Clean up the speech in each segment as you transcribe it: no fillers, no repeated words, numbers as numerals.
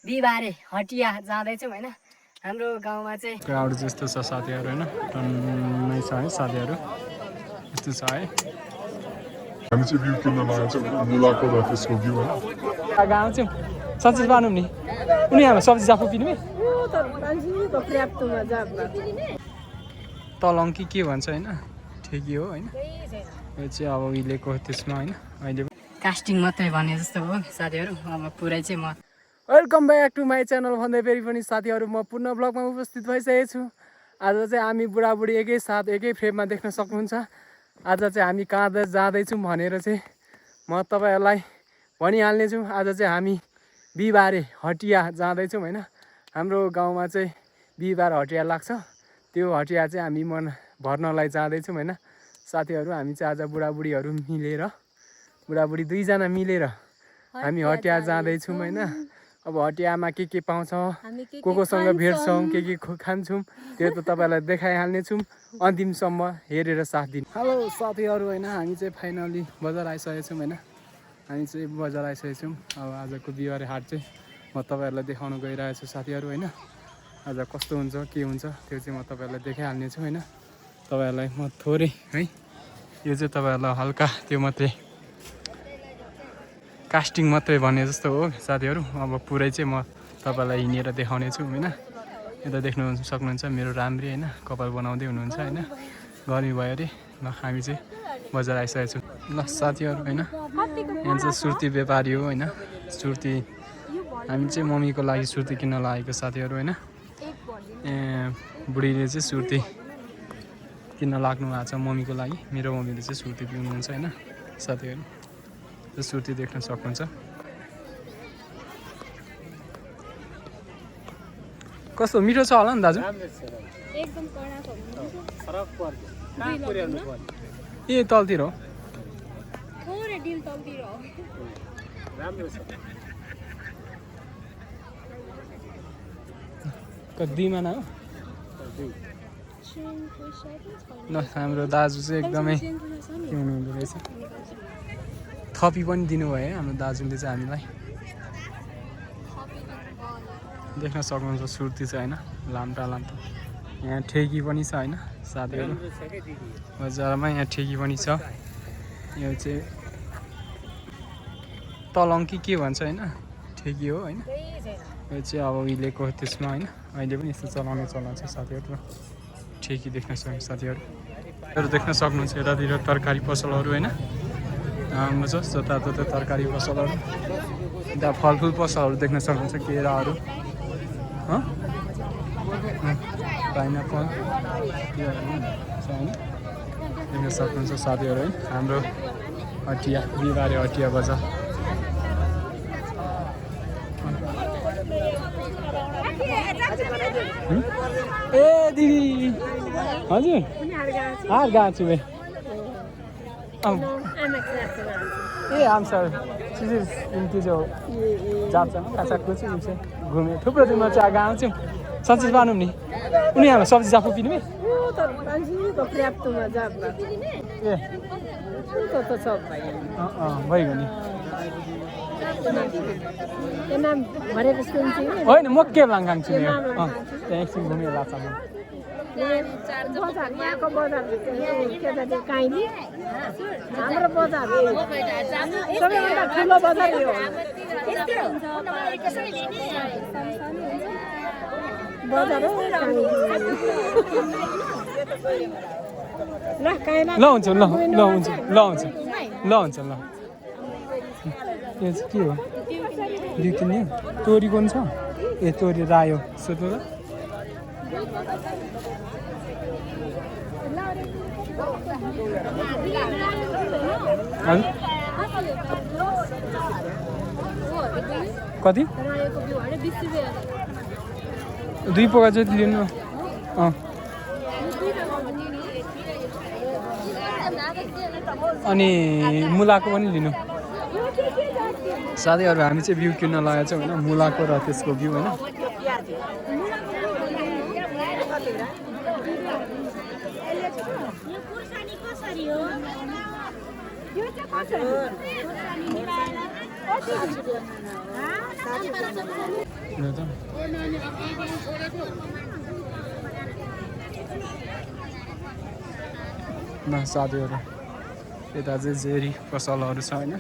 बिहिबारे हटिया जाँदैछौँ होइन। हाम्रो गाउँमा चाहिँ क्राउड जस्तो छ साथीहरू होइन, टन्नै छ है साथीहरू, यस्तो छ है। हामी चाहिँ भ्यू किन्न लागेको छ मुलाको र त्यसको भ्यू होइन। गाउँ चाहिँ सब्जी पाउनु नि उनी हाम्रो सब्जी जाफु पिनु तलङ्की के भन्छ होइन, ठिकै हो होइन। यो चाहिँ अब उहिलेको त्यसमा होइन, अहिले कास्टिङ मात्रै भने जस्तो हो साथीहरू। अब पुरै चाहिँ म welcome back to my channel भन्दै फेरि पनि साथीहरू म पुनः ब्लगमा उपस्थित भइसकेको छु। आज चाहिँ हामी बुढाबुढी एकै साथ एकै फ्रेममा देख्न सक्नुहुन्छ। आज चाहिँ हामी कहाँ जाँदैछौँ भनेर चाहिँ म तपाईँहरूलाई भनिहाल्नेछु। आज चाहिँ हामी बिहिबारे हटिया जाँदैछौँ होइन। हाम्रो गाउँमा चाहिँ बिहिबार हटिया लाग्छ, त्यो हटिया चाहिँ हामी भर्नलाई जाँदैछौँ होइन साथीहरू। हामी चाहिँ आज बुढाबुढीहरू मिलेर, बुढाबुढी दुईजना मिलेर हामी हटिया जाँदैछौँ होइन। अब हटियामा के पाउँछ, कोसँग भेट्छौँ, के खान्छौँ, त्यो त तपाईँलाई देखाइहाल्नेछौँ। अन्तिमसम्म हेरेर साथ दिनु। हेलो साथीहरू होइन, हामी चाहिँ फाइनली बजार आइसकेको छौँ होइन। हामी चाहिँ बजार आइसकेको छौँ। अब आजको बिहिबारे हाट चाहिँ म तपाईँहरूलाई देखाउन गइरहेको छु साथीहरू होइन। आज कस्तो हुन्छ के हुन्छ त्यो चाहिँ म तपाईँहरूलाई देखाइहाल्नेछु होइन। तपाईँहरूलाई म थोरै है, यो चाहिँ तपाईँहरूलाई हल्का त्यो मात्रै कास्टिङ मात्रै भने जस्तो हो साथीहरू। अब पुरै चाहिँ म तपाईँलाई हिँडेर देखाउने छु होइन। यता देख्नु सक्नुहुन्छ मेरो राम्री होइन, कपाल बनाउँदै हुनुहुन्छ होइन। गर्मी भयो अरे। ल हामी चाहिँ बजार आइसकेको छु ल साथीहरू होइन। यहाँ चाहिँ सुर्ती व्यापारी हो होइन। सुर्ती हामी चाहिँ मम्मीको लागि सुर्ती किन्न लागेको साथीहरू होइन। बुढीले चाहिँ सुर्ती किन्न लाग्नु भएको छ मम्मीको लागि। मेरो मम्मीले चाहिँ सुर्ती पिउनुहुन्छ होइन साथीहरू। त्यो सुर्ती देख्न सक्नुहुन्छ। कस्तो मिठो छ होला नि दाजु? ए तलतिर हो दुईमा न हो ल। हाम्रो दाजु चाहिँ एकदमै के हुनुहुँदो रहेछ, थपी पनि दिनुभयो है हाम्रो दाजुले चाहिँ हामीलाई। देख्न सक्नुहुन्छ सुर्ती छ होइन, लाम्टा लाम्टा। यहाँ ठेकी पनि छ होइन साथीहरू। बजारमा यहाँ ठेकी पनि छ। यो चाहिँ तलङ्की के भन्छ होइन, ठेकी हो होइन। यो चाहिँ अब उहिलेको त्यसमा होइन, अहिले पनि यस्तो चलाउने चलन छ साथीहरू। ठेकी देख्न सक्नुहुन्छ साथीहरू। देख्न सक्नुहुन्छ यतातिर तरकारी पसलहरू होइन, राम्रो छ जताततै तरकारी पसलहरू। यता फलफुल पसलहरू देख्न सक्नुहुन्छ, केराहरू, पाइनएप्पल त्योहरू छ होइन, देख्न सक्नुहुन्छ साथीहरू है। हाम्रो हटिया बिहिबारे हटिया बजार। ए दिदी हजुर हार गएको छु ए आम सर इनकी जो जात छ कासाको चाहिँ उनसे घुमे थुप्रो दिनमा चाहिँ आएको आउँछौँ। सब्जी पाउनु नि उनी हाम्रो सब्जी जाफु पिनु ए भइगयो नि होइन म के लाङ छु त्यहाँ एकछिन घुमेर लाग्छ। हाम्रो बजार सबैभन्दा ठुलो बजार हो। ल हुन्छ ल हुन्छ ल हुन्छ ल हुन्छ ल। यो चाहिँ के हो? दुई किन्यो तोरी पनि छ। ए तोरी रायो सोध्नु ल। कति? 2 पोका जति लिनु। अनि मुलाको पनि लिनु साथीहरू। हामी चाहिँ भ्यू किन्न लागेको छौँ होइन, मुलाको र त्यसको भ्यू होइन। साथीहरू यता चाहिँ जेरी पसलहरू छ होइन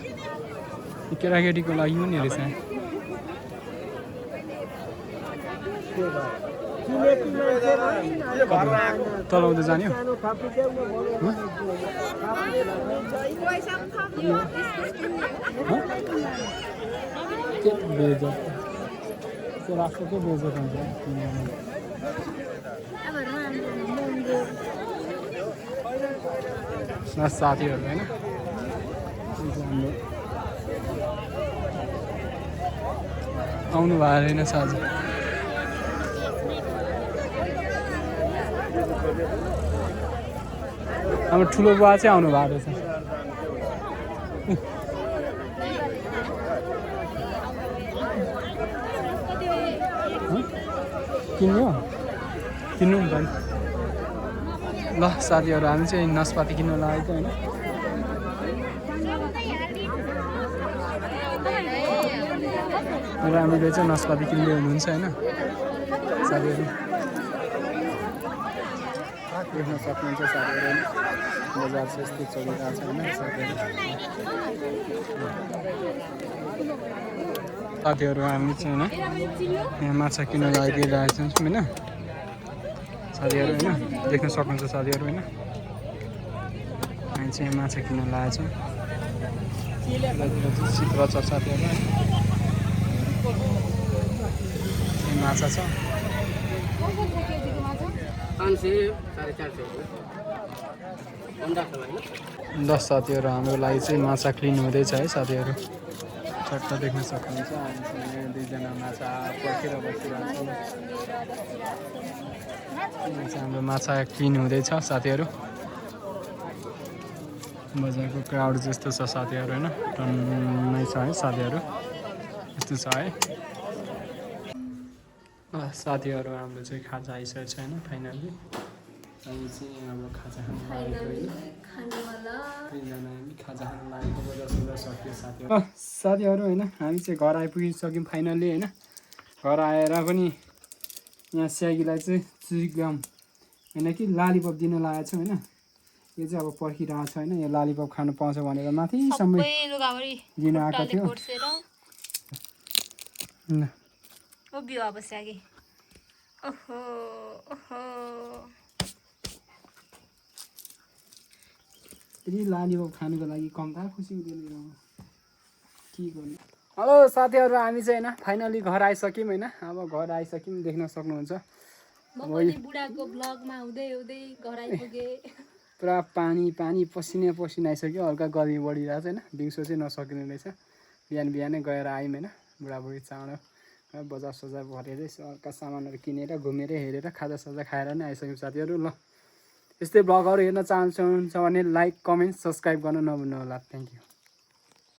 केटाकेटीको लागि पनि रहेछ तलाउँदै जाने हो के बेजर त्यो राख्छ के बेजर हुन्छ साथीहरू होइन हाम्रो आउनु भएको रहेन आज हाम्रो ठुलो बुवा चाहिँ आउनु भएको रहेछ किन्नु हो किन्नु नि त ल साथीहरू हामी चाहिँ नास्पाती किन्नु लागेको होइन हामीले चाहिँ नास्पाती किन्दै हुनुहुन्छ होइन साथीहरू देख्न सक्नुहुन्छ साथीहरू बजार चाहिँ यस्तो चलिरहेको छ होइन साथीहरू हामी चाहिँ होइन यहाँ माछा किन्न लागिरहेको छौँ होइन साथीहरू होइन देख्न सक्नुहुन्छ साथीहरू होइन हामी चाहिँ माछा किन्न लागेको छौँ चित्र छ साथीहरू माछा छ 10 साथीहरू हाम्रो लागि चाहिँ माछा क्लिन हुँदैछ है साथीहरू चट्ट देख्न सक्नुहुन्छ हामीसँग दुईजना माछा पर्खेर बसिरहेको छ हाम्रो माछा क्लिन हुँदैछ साथीहरू बजारको क्राउड जस्तो छ साथीहरू होइन टन्नै छ है साथीहरू यस्तो छ है साथीहरू हाम्रो चाहिँ खाजा आइसकेको छ होइन फाइनली हामी चाहिँ अब खाजा खानु लागेको खाजा खानु लागेको बजार सजार सक्यो साथीहरू साथीहरू होइन हामी चाहिँ घर आइपुगिसक्यौँ फाइनली होइन घर आएर पनि यहाँ स्यागीलाई चाहिँ चुइगम होइन कि लालीपप दिन लागेको छ होइन यो चाहिँ अब पर्खिरहेको छ होइन यो लालीपप खानु पाउँछ भनेर माथिसम्म दिन आएको थियो लालीपप खानुको लागि कम्ता खुसी हुँदैन के गर्ने हेलो साथीहरू हामी चाहिँ होइन फाइनली घर आइसक्यौँ होइन अब घर आइसक्यौँ देख्न सक्नुहुन्छ पुरा पानी पानी पसिना पसिना आइसक्यो हल्का गर्मी बढिरहेको छ होइन दिउँसो चाहिँ नसकिने रहेछ बिहान बिहानै गएर आयौँ होइन बुढाबुढी चाँडो बजार सजार भरेरै हल्का सामानहरू किनेर घुमेर हेरेर खाजा साजा खाएर नै आइसक्यौँ साथीहरू ल यस्तै ब्लगहरू हेर्न चाहनुहुन्छ भने लाइक कमेन्ट सब्सक्राइब गर्न नभुल्नु होला थ्याङ्क यू